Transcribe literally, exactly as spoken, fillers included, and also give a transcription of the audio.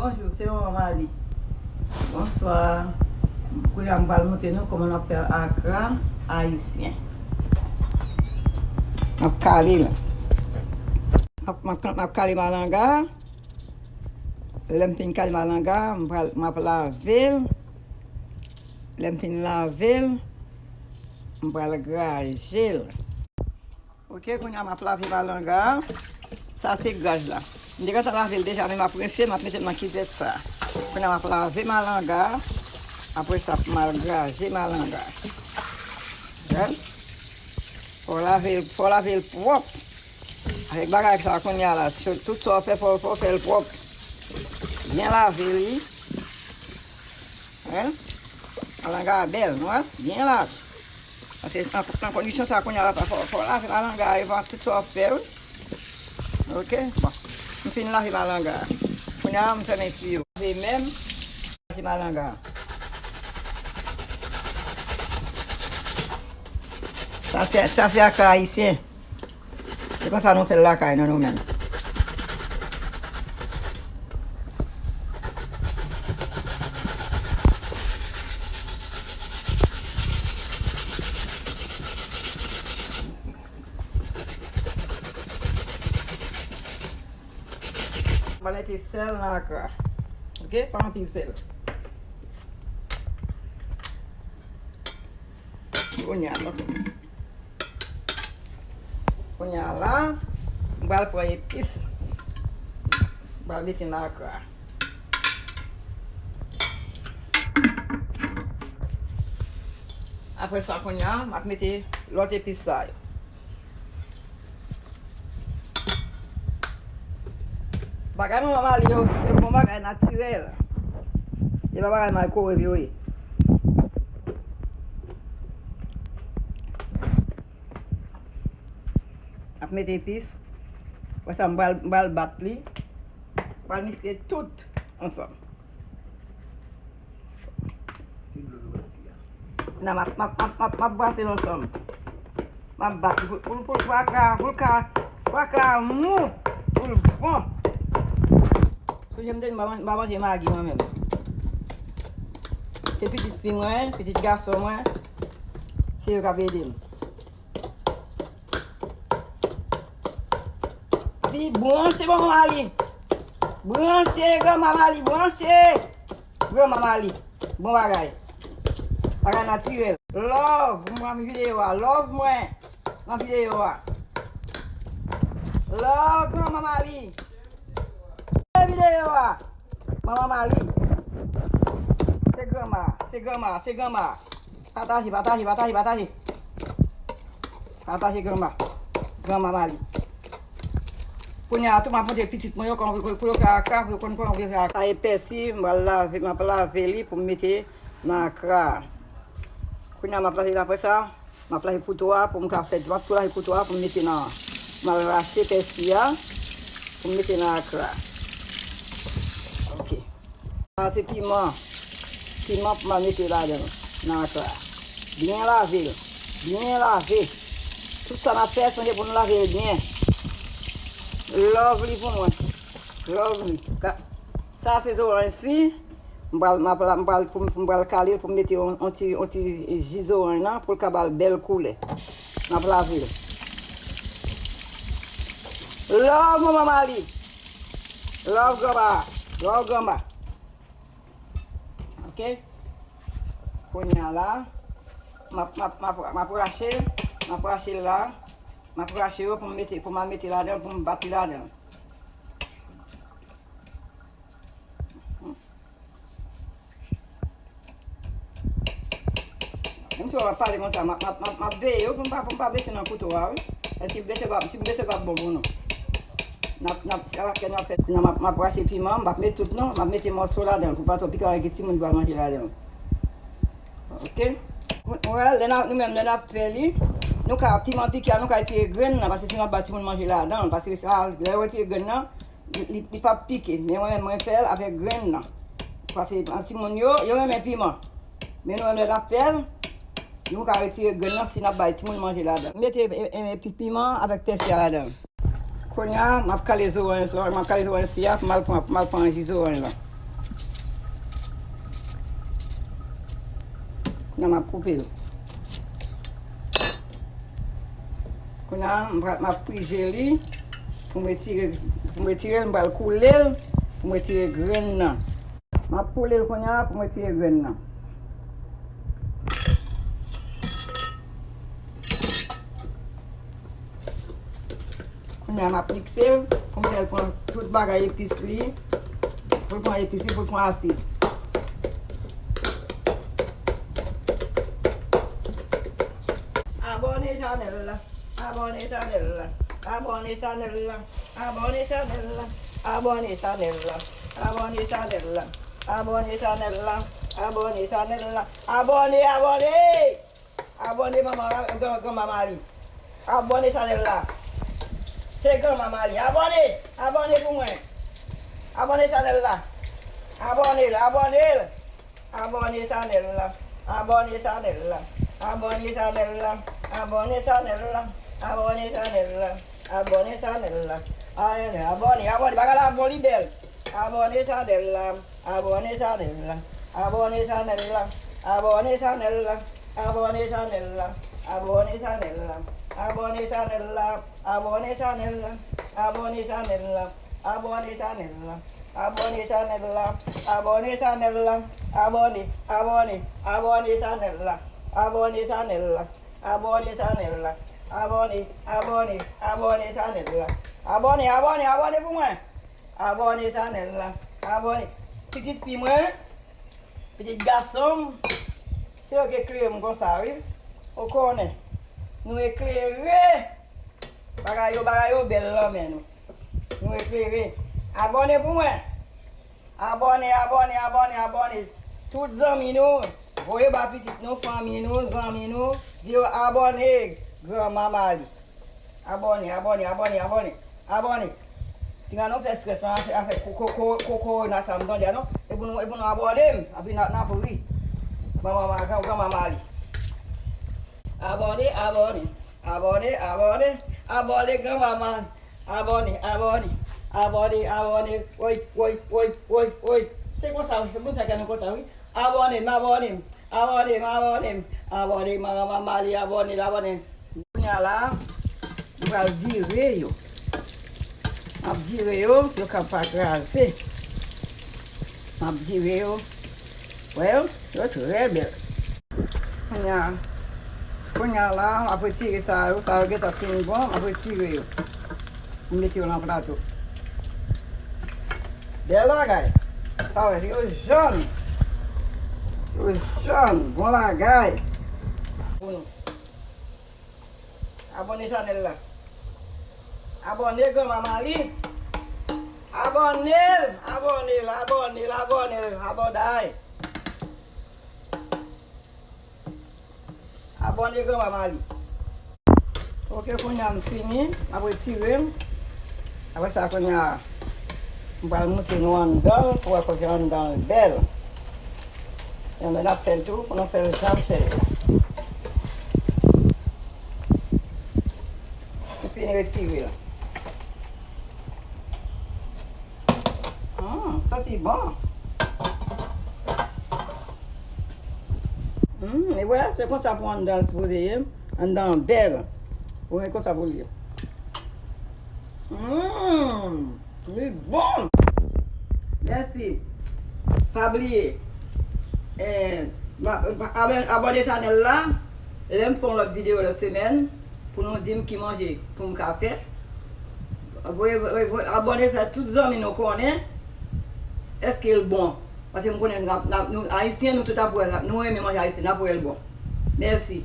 Bonjou, se manman Mali. Bonswa. Kounye a m pral montre nou kòman n ap fè akra ayisyen. M ap kale l. M ap, m ap, m ap kale malanga. Lè m fin kale malanga, m pral, m ap lave l. Lè m fin lave l, m pral graje l. Ok, kounye a m ap lave malanga a. Sa se graj la. M te gentan lave l deja, men m ap rense, m ap mete l nan kivèt sa. Kounye a m ap lave malanga a. Apre sa, m al graje malanga a. Wè? Fò w lave l, fò w lave l pwòp. Avèk bagay sa kounye a la, tout sa w fè, fò, fò w fè l pwòp. Byen lave li. Hein? Malanga a bèl, nou wè? Byen lave. Paske nan, nan kondisyon sa kounye a la, fò, fò w lave malanga a evan tout sa w ap fè, wi. Ok? Bon. M fin lave malanga a. Kounye a, m fèmen tiyo. Lave menm. Lave malanga a. Sa se, sa se akra ayisyen. Se konsa nou fè l lakay nou, nou menm. M ap mete sèl nan akra. Ok? Pa anpil sèl. Kounye a, kounye a la, m pral pran epis. M pral mete nan akra. Apre sa, kounye a, m ap mete lòt epis sa yo. Bagay manman Mali yo, se bon bagay natirèl. Se pa bagay maykrowev yo ye. Ap mete epis. Apre sa, m pral, m pral bat li. M pral miske tout ansanm. Nan m ap, m ap, m ap, m ap, m ap brase l ansanm. M ap bat li pou, pou, pou, pou akra, pou l ka, pou akra mou, pou l bon. Sonje m te di m pa man-, m pa manje magi mwen menm. Se pitit fi mwen, pitit gason mwen, se yo k ap ede m. Pi branche manman Mali. Branche granma Mali, branche. Granma Mali. Bon bagay. Bagay natirèl. Love, m pran videyo a. Love mwen nan videyo a. Love granma Mali. Videyo a. Manman Mali. Se granma, se granma, se granma. Pataje, pataje, pataje, pataje. Pataje granma. Granma Mali. Kounye a tou, m ap montre pitit mwen yo kòman pou, pou yo fè akra, pou yo konn kòman pou yo fè akra. Sa e pèsi, m pral lave, m ap lave li pou m mete nan akra a. Kounye a m ap lave l apre sa, m ap lave kouto a pou m ka fè, m ap tou lave kouto a pou m mete nan, m al rache pèsi a pou m mete nan akra. Ok. Sa se piman. Piman pou m al mete ladan l, nan akra. Byen lave l. Byen lave. Tout sa n ap fè, sonje pou nou lave l byen. Love li pou mwen. Love li. Ka-, sa se zoranj si. M pral, m pral, m pral, pou m, m pral kale l pou m mete yon, yon ti, yon ti ji zoranj lan pou l ka ba l bèl koulè. M ap lave l. Love manman Mali. Love granma. Love granma. Ok. Kounye a la, m ap, m ap, m ap, m ap rache l. M ap rache l la. M ap rache yo pou m mete, pou m al mete ladan l, pou m bat li ladan l. Menm si w ap pale konsa, m ap, m ap, m ap, m ap veye w pou m pa, pou m pa bese nan kouto a, wi. Paske si m bese, pa, si m bese, pa bon pou nou. N ap, n ap, sa va fè, n ap fè. Non, m ap, m ap rache piman, m p ap met tout non, m ap mete mòso ladan l pou pa twò pike, paske timoun pral manje ladan l. Ok? Ou wè, lè n ap, nou menm, lè n ap fè li, nou ka, piman pike a, nou ka retire grenn nan, paske si n ap ba timoun manje ladan l, paske sa, lè yo retire grenn nan, Li, li, li p ap pike, men mwen menm mwen fè l avèk grenn nan. Paske timoun yo, yo renmen piman. Men nou menm lè n ap fè l, nou ka retire grenn nan si n ap bay timoun manje ladan. Mete, e, e, e, pi-, piman avèk pèsi a ladan. Kounye a, m ap kale zoranj, m ap kale zoranj si a pou m al pran, pou m al pran ji zoranj lan. Nan m ap koupe l. Kounye a, m pral, m ap frije li. Pou m retire, pou m retire l, m pral koule l. Pou m retire grenn nan. M ap koule l kounye a pou m retire grenn nan. Kounye a, m ap mikse l pou m fè l pran tout bagay epis li. Pou l pran epis li, pou l pran asid. Abòne chanèl la. Abòne chanèl la. Abòne chanèl la. Abòne chanèl la. Abòne chanèl la. Abòne chanèl la. Abòne chanèl la. Abòne chanèl la. Abòne, abòne! Abòne manman, gran, granmanman li. Abòne chanèl la. Se granmanman li. Abòne! Abòne pou mwen. Abòne chanèl la. Abòne l, abòne l. Abòne chanèl la. Abòne chanèl la. Abòne chanèl la. Abòne chanèl la. Abòne chanèl la. Abòne chanèl la. Abòne, abòne, abòne. Bagay la bon, li bèl. Abòne chanèl la. Abòne chanèl la. Abòne chanèl la. Abòne chanèl la. Abòne chanèl la. Abòne chanèl la. Abòne chanèl la. Abòne chanèl la. Abòne chanèl la. Abòne chanèl la. Abòne chanèl la. Abòne chanèl la. Abòne, abòne, abòne chanèl la. Abòne chanèl la. Abòne chanèl la. Abòne, abòne, abòne chanèl la. Abòne, abòne, abòne pou mwen. Abòne chanèl la. Abòne. Pitit fi mwen, pitit gason m, se yo ki eklere m konsa, wi. Ou konnen. Nou eklere. Bagay yo, bagay yo bèl nan men nou. Nou eklere. Abòne pou mwen. Abòne, abòne, abòne, abòne. Tout zanmi nou, voye ba pitit nou, fanmi nou, zanmi nou, di yo abòne, granmanman li. Abòne, abòne, abòne, abòne, abòne. Ti nan nou fè strès lan, afè, afè ko-, ko-, ko-, ko-, kowona sa m tande a non. E pou nou, e pou nou abòne m, anpi n a, n a ap ri. Manman, gran, granmanman li. Abòne, abòne, abòne, abòne, abòne, granmanman. Abòne, abòne, abòne, abòne. Woy, woy, woy, woy, woy. Se konsa, wi, se konsa ke nou kontan, wi. Abòne m, abòne m, abòne m, abòne m. Abòne m, manman, manman li, abòne l, abòne. Kounye a la, m pral vire yo. M ap vire yo, yo ka pa kraze. M ap vire yo. Wè yo, yo trè bèl. Kounye a, kounye a la, m ap retire sa yo, sa yo gentan fin bon, m ap retire yo. M mete yo nan plato. Bèl bagay. Sa wè, yo jòn. Yo jòn, bon bagay. Pou nou. Abòne chanèl la. Abòne granmanman li. Abòne l, abòne l, abòne l, abòne l, abòday. Abòne granmanman li. Ok, kounye a m fini, m ap retire l. Apre sa, kounye a, m pral montre nou anndan l, pou wè kote anndan l bèl. Yon lè n ap fè l tou, pou nou fè l jan m fè l la. M fin retire l. Hmm, santi bon. Hmm, e wè, se konsa pou anndan l sipoze ye. Anndan an bèl. Ou wè konsa pou l ye. Hmm, li bon. Mèsi. Pa bliye, eh, ma- ma- abè- abòne chanèl la. Lè m fè yon lòt videyo lòt semèn, pou nou di m ki manje pou m ka fè. Voye, voye, voye, abòne, fè tout zanmi nou konnen èske l bon. Paske m konnen n ap, n ap, nou, Ayisyen, nou tout ap wè l, nou renmen manje ayisyen, n ap wè l bon. Mèsi.